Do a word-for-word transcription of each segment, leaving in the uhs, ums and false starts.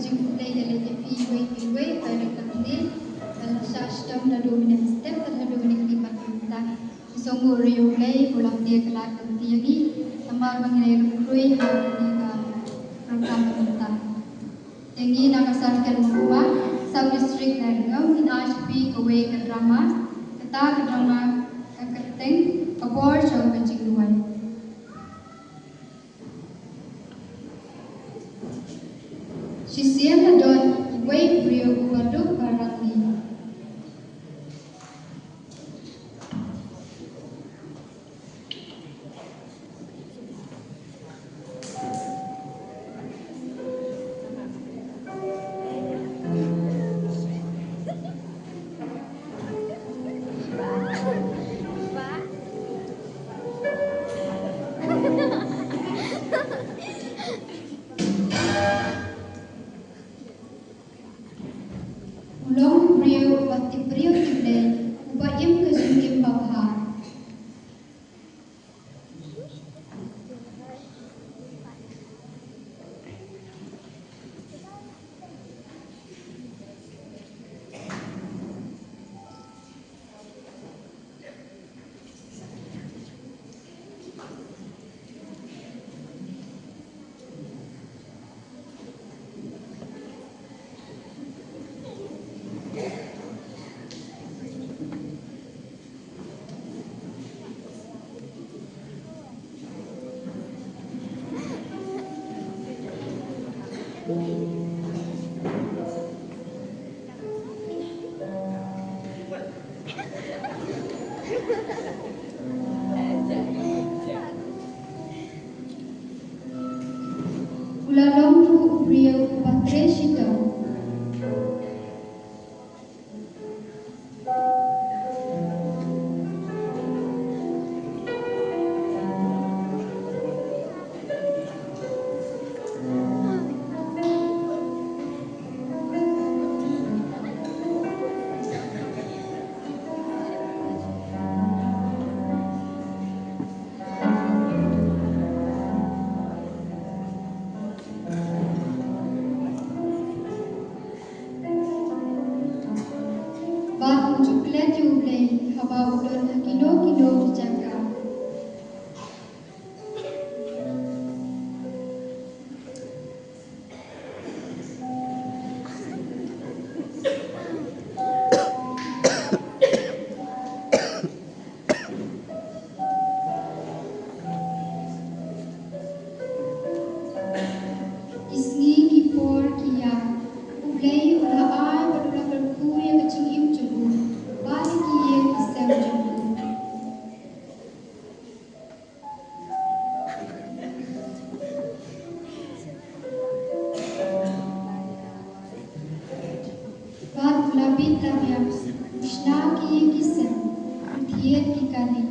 Jingkhublei ïa lade phi iwei pa iwei, ba ïa ka kane ba la shah shitom naduh mynne mynstep, tad haduh kine ki mat mynta. Ngi sngewbha ïa U Blei ba u la pdiang ka lad ka bynta ïa ngi, namar ba ngi la ïa kynroi ha kane ka program mynta. Te ngi na ka Sub District Nongpoh, Sub District Nongpoh, ngin ai sha phi kawei ka drama, kata ka drama ka kyrteng Ka Bor Jong ka Jingduwai. Shisien la don iwei u briew uba duk ba rangli. U long u briew uba tip briew tip Blei, uba im ka jingim babha. U la long ruh u briew uba trei shitom. Bad u ju klet ïa U Blei haba u don ha kino kino ki jaka. Ki sngi ki por ki ïap, U Blei u la ai bad u la kyrkhu ïa ka jingim jong u bad ïa ki ïing ki sem jong u. Bad u la bit la biang, u shna ki ïing ki sem, u thied ki kali.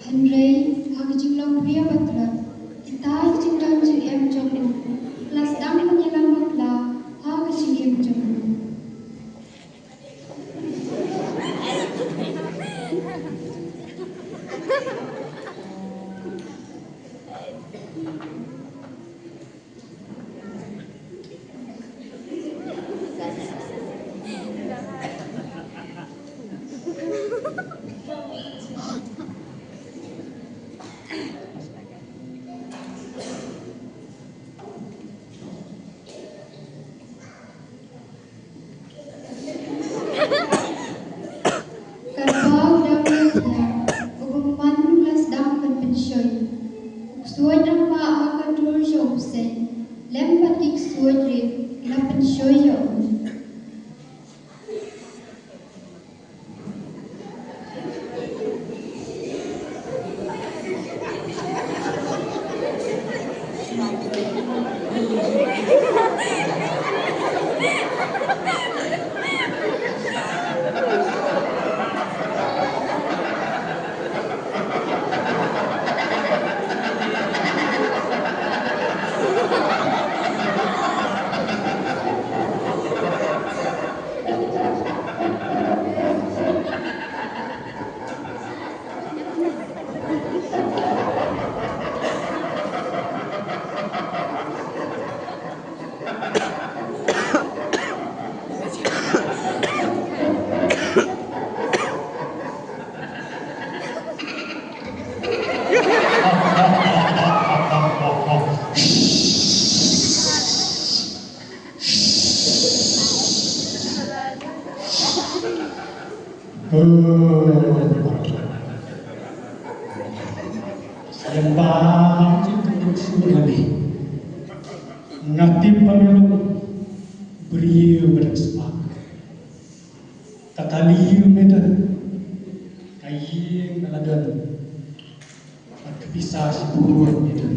Hynrei ha ka jinglong briew ba tlot, kita ki jingdon jingem jong u ki la sdang ban ïalam bakla ha ka jingim jong u. Katba u dang ïaid ïa, u bymman u la sdang ban pynshoi. U ksuid rangbah ha ka dur jong u bseiñ, lem bad ki ksuid rit, ki la pynshoi ïa u. Sngewbha, nga tip ba me long briew ba dang spah. Ka kali me don, ka ïing me la don, bad ka pisa shibun me don.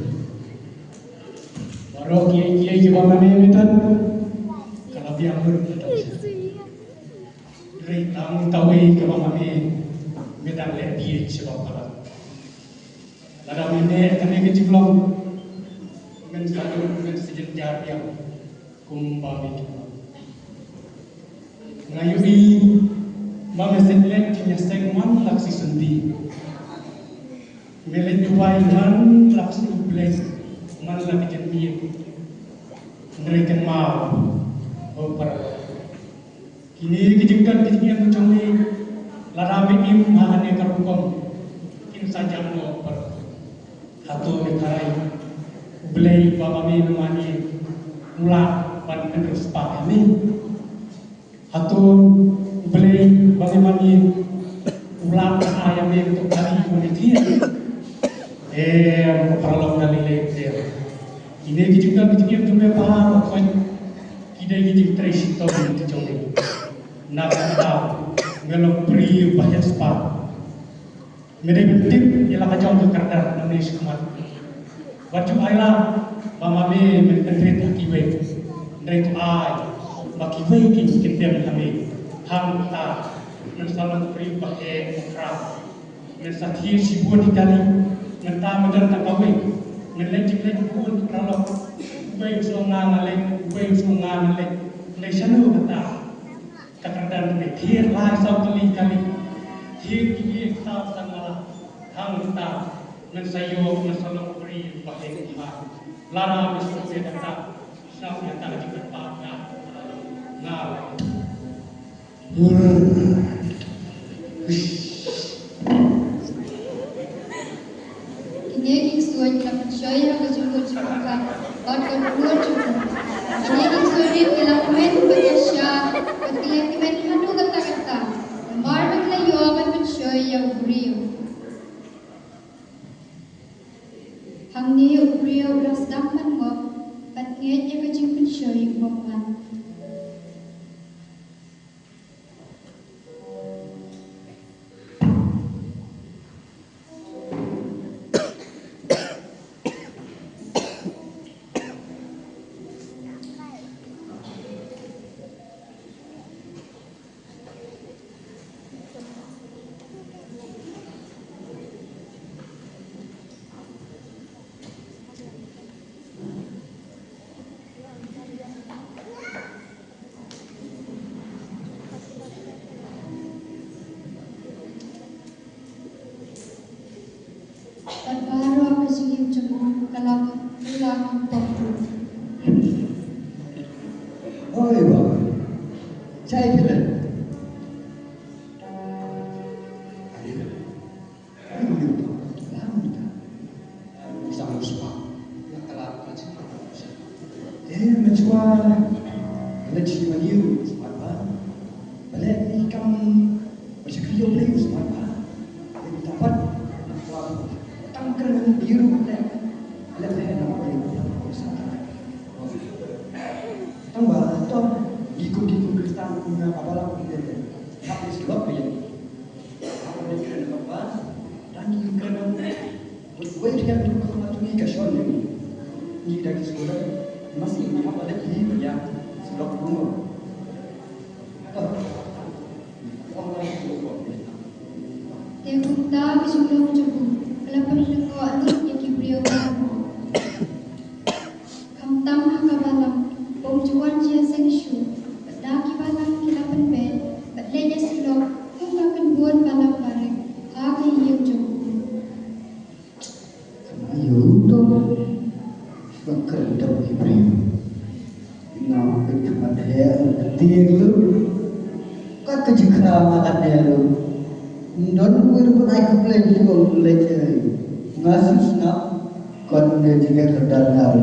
Baroh kiei kiei kiba ma me me don, ka la biang lut na ka pisa. Hynrei tang kawei kaba ma me, me dang leh bieit sha ba palat. Lada me neh kane ka jinglong, men sa don, men sa jynjar biang kumba me tip. Nga ïohi ba me sngewlem jingïaseng man la ka shisien. Me leit duwai man la ka shisien, man la ka jingmih. Hynrei kynmaw, oh para, kine ki jingkren ki jingim jong me, lada me im ha kane ka rukom, kin sa jam noh para. Hato me tharai U Blei uba ma me me mane u lah ban pynriewspah ïa me? Hato U Blei uba me mane u lah ban ai ïa me kato ka kali ba me thied? Em, ko paralok, da lei lei te. Kine ki jingkren ki jingim jong me baroh ki dei ki jingtrei shitom jong me. Na kata me long briew ba heh spah. Me dei ban tip ïa la ka jong ka kyrdan nangne shakhmat. Wat ju ai la ba ma me men pynrit ha kiwei. Hynrei to ai ba kiwei kin kyntem ha me. Hangta men sa long briew ba heh ba khraw. Men sa thied shibun ki kali. Mynta me don tang kawei. Men leit jingleit bun ki paralok. Uwei u sngew nga ngan leit, uwei u sngew nga ngan leit. Hynrei shano kata? Ka kyrdan jong me thied lai saw tylli kali. Thied ïa ki saw san mala. Hangta men sa ïoh, men sa long briew ba heh ba khraw. Lada me sngewthuh kata, sngap ïa kata ka jingkyrpad nga. Nga. Kine ki ksuid ki la pynshoi ha ka jingkut jingpyrkhat bad ka jingkut jingpyrkhat. Kine ki ksuid ki la kmen bad ïa sha bad ki la kmen hanu kata kata. Namar ba ki la ïoh ban pynshoi ïa u briew. Hangne u briew u la sdang ban ngop bad ngeit ïa ka jingpynshoi u ngop man. Bad baroh ka jingim jong u ka la, ka la pom. Hoi ba. Chai phi leh. Eh, mynta leit sha ïing u smat bha. Balei i kam ba sha kri ïa u Blei u smat bha. Leit mynta pat. Tang kren ïa u Blei. Leit leh na u Blei u smat bha. Tang ba to ngi kum, ngi kum Khristan kum nga ka balang kum leit. Hap leit sha lok ïa. Hap leit kren na ka ba. Tang ngi kren na u Blei. Wei, wei, te kumta ka jinglong jong u ka la pynlyngngoh lut ïa ki briew. Khamtam ha ka balang, bym ju wan jingïaseng shuh, bad da ki balang ki la pynbeit, bad leit ïasyllok kum ka kynbun balang barit ha ka ïing jong u. Ayu to, ba kren to ki briew. Nga peit ka mat heh ka tieng lu. Ka ka jingkhra ma ka ne lu. Ndon wir ban ai khublei shuh leit ei. Nga shu sngap kon ne jingeh ka dan nga lu.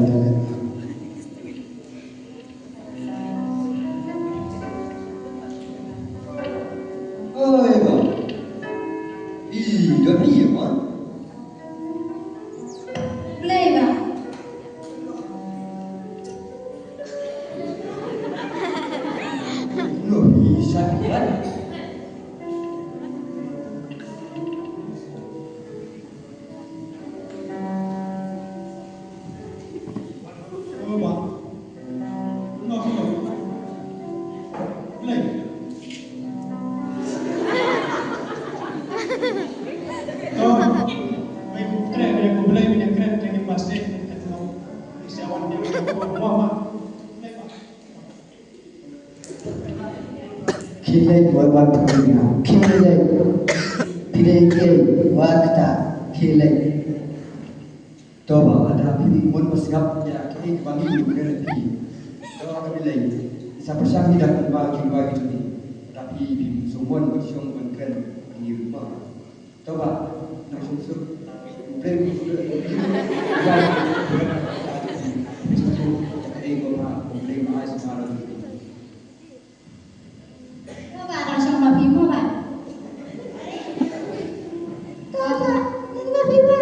Khie leit wat wat phi na. Khie leit. Phi leit khie wat kata. Khie leit. To ba lada phi mon ba sngap ïa kaei kaba ngi ïoh kren ïa phi. To ka phi leit. Sa pyrshang ïa da kumba ki bai ki ni. Lada phi phi sngewmon ba shong ban kren ïa phi ba. To ba nang suk suk. Blame, blame, blame. Blame, blame. To ba nang suk ma phi mo ba. To ba nang ma phi ba.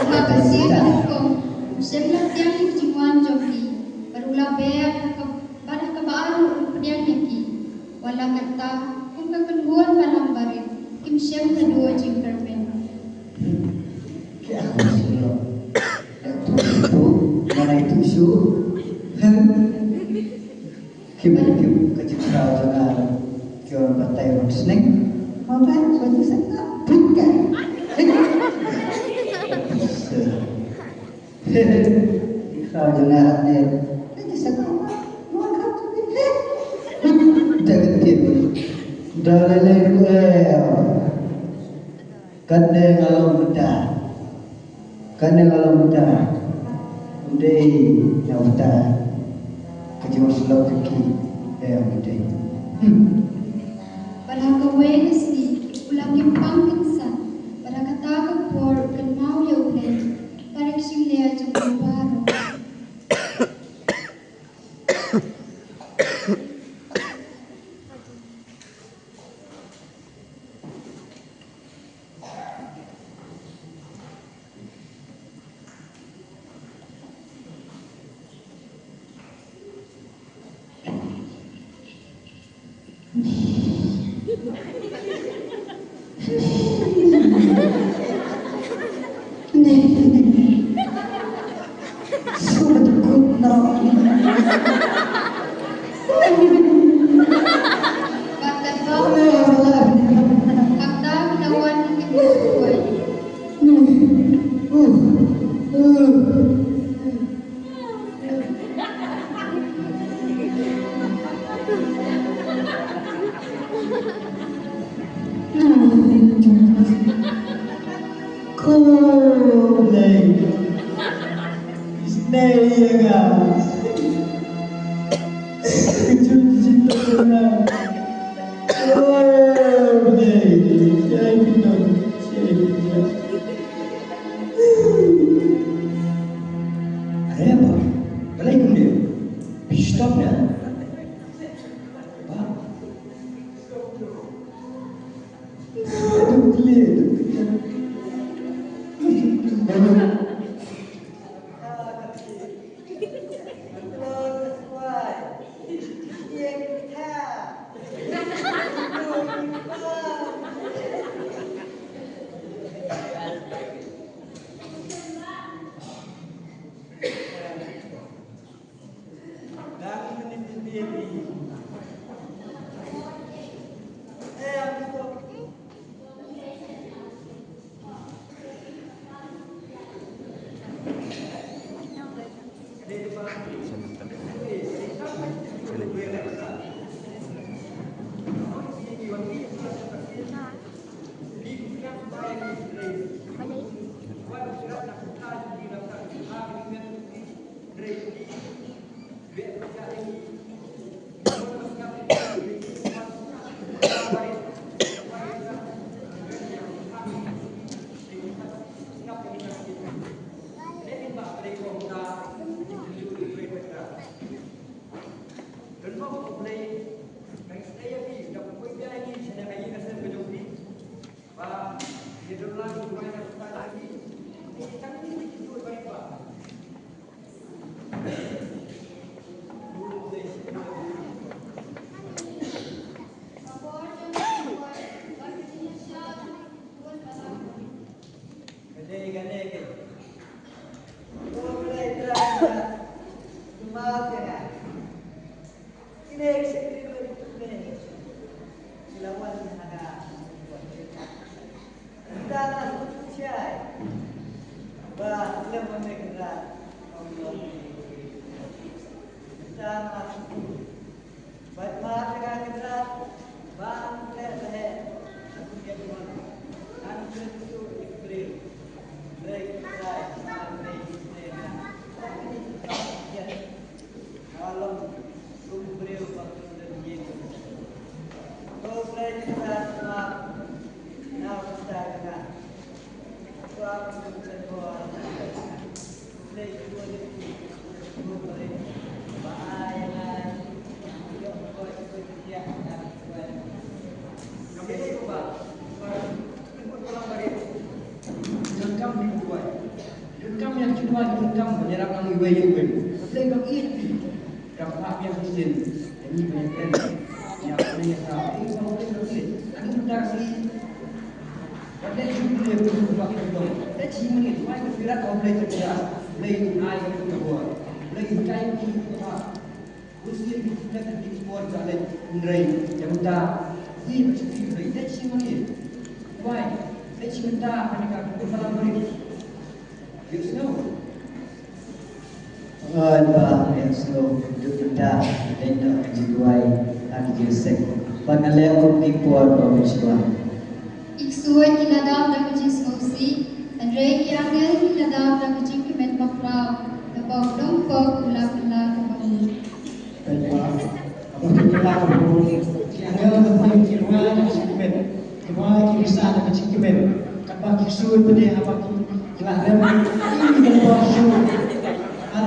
Ba ka sien ko. Sem la tiang ki jingwan jong ki. Baru la ber ka Bad ha kaba ar ruh u pdiang ïa ki. Wat la katta, kum ka kynhun balang barit, kim shem ka duh jingkyrmen. Ki a khun shu lo. Tu tu, mana itu shu. Hem. Kim kim ka jingkyrmen jong nga. Ki wan batai wan sneng. Mabai, baju sangka. Put ka. Hem. Khraw jong nga ne. Ni sa ka ma. Mo ka tu ni. Da ka ti. Da le le ku e. Kan ne nga long mynta. Kan ne nga long mynta. Undei na mynta. Ka jong slok ki. E undei. Hmm. Bad ha kawei ka sngi, u la kim pang kynsan, bad ha kata ka por u kynmaw ïa U Blei, bad ka jingleh jong u baroh. Are ba, balei kumne? Phi stop ne? Ba. Tek sekretari tu me. Silawan hana. Tana sut chai. Ba lem me kra. Tana sut. Bad ma ka kra. Ba kra he. Aku ya tuan. Aku tu ikri. Rek rai. Rek rai. Donkam ïa ki duwai, donkam ïa ki duwai, donkam ban ïarap lang iwei ïa iwei. Khublei ïa phi. Kam phah biang shisien ïa ngi ban ïakren ïa kane ïa ka. Ïa ka khublei ïa phi. Ïa ka khublei ïa phi. Wat leh shuh khublei ïa phi. Leh shi minit. Wai ka phi rat khublei ïa phi. Khublei ai ïa phi ka bor. Khublei ïa phi ka bor. Usir ki klet ki por ka leh hynrei ïa uta. Wi ba shu hynrei leh shi minit. Wai leh shi minit kane ka kut malam beri. Ïohsngew. Oi ba ïohsngew. Duk mynta dei noh ka jingduwai ha ka jingsek. Ba nga leh kum ki por ba mynshuwa. Ki ksuid ki la dap da ka jingsngewsih, hynrei ki angel ki la dap da ka jingkmen bakhraw, naba u nongpop u la kylla kaba mut. Peit ba, haba ki kylla kaba mut, ki angel ki rwai da ka jingkmen, ki rwai ki bisa da ka jingkmen, katba ki ksuid pat de haba ki la rem, ki la rem shuh. Ar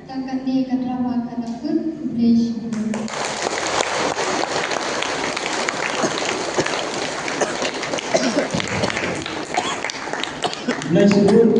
Tang katne ka drama ka la kut, khublei shibun. Khublei shibun,